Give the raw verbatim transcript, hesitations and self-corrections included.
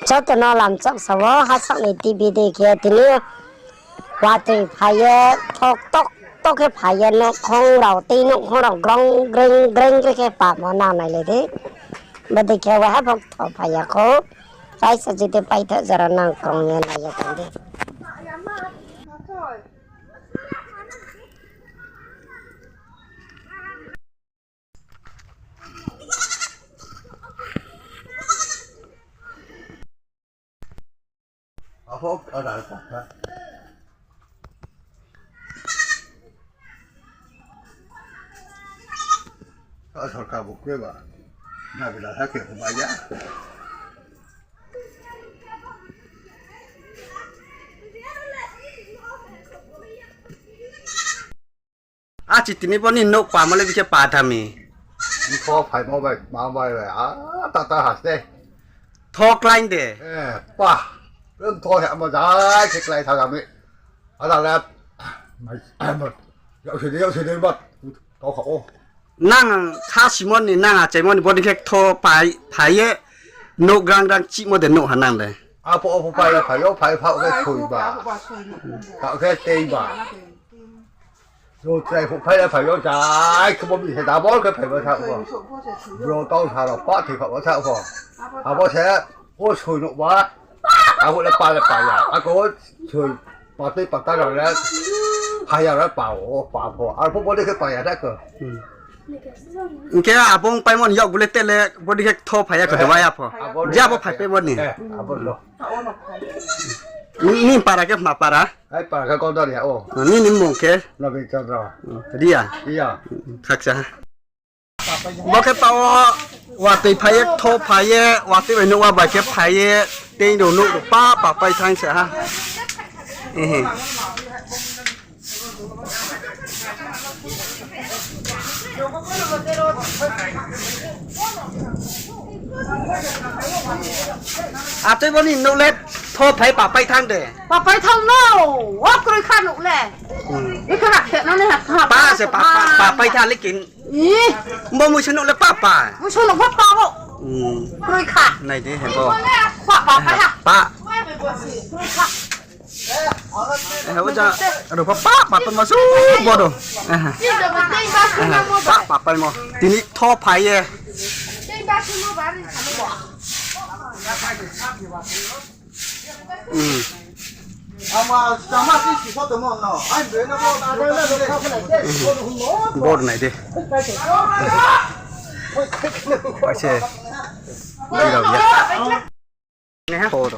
Joto no lamchak sa wo, hasaoh ni T V dei khe tini watoi phai ye, thok tok tok khe phai ye, nouhkhong rao, tei nouhkhong rao grong greng greng khe pamo nang nailai di. Bodei khe waiha pho tho phai ya khou. Raisa jiti paithaoh jora nang krung ye nai ye tong di. Aho, ada kata. Ka sorkar bo kre ba. Na bila ha ke ba ya. Achi tini bo ni nouh pamo le bikhe pa tha mi. Tho phaimo bai, ma bai bai, a, ta ta haste. Tho klái de. Eh, pa. Rem tho he amo jai khe klái tha mi. Ada le. Mai, amo. Yau se de, yau se de, bat. Tau kha o. Nang kha simon ni, nang achaimo ni, bodei khe tho phai, phai ye. Nouh grang grang chihmo de nouh ha nang le. Apo, apo, phai, phai, yo, phai, phai, khe soi ba. Phai khe tei ba. Ro trai phuh phai le phai yo, jai khe bo bini se double khe phai bo sa pho. Bro tau sa rao pa thoi kha bo sa pho. Abo se, o soi nouh ba. Abo le pa le pa ya. Ako soi pa tei pa ta rao le. Phai ya le pa o, pa pho. Arphuh bodei khe pa ya da khe. Hing khe abo ong paimo ni yakgu le te le bodei khe tho phai ya khe de wa ya pho. Je abo phai paimo ni. Ni para khe ma para? Ai para khe kau dari ya o. Nini mmung khe? Nobin Chandra. Ria? Iya. Khakcha. Bo khe taoh wo watoi phai ye, tho phai ye, watoi bai nouh wa bai khe phai ye, tei rao nouh rao pa pa pai thanng se ha. Atoi bo ni nouh le tho phai pa pai thanng de. Pa pai thanng no, o kroi kha nouh le. Bikhe ra khe no ne ha. Pa se pa, pa, pa pai tha lekin. Bo muiso nouh le pa pa. Muiso nouh pho pa o. Kroi kha. Nai di he bo. Pa pa pai ha. Pa. Kroi kha. He bo ja, aro pa pa pa pa ma su bo do. Pa pa paimo. Tini tho phai ye. Bor nai de. Pai se. Bai rao ya. Neha. Bor.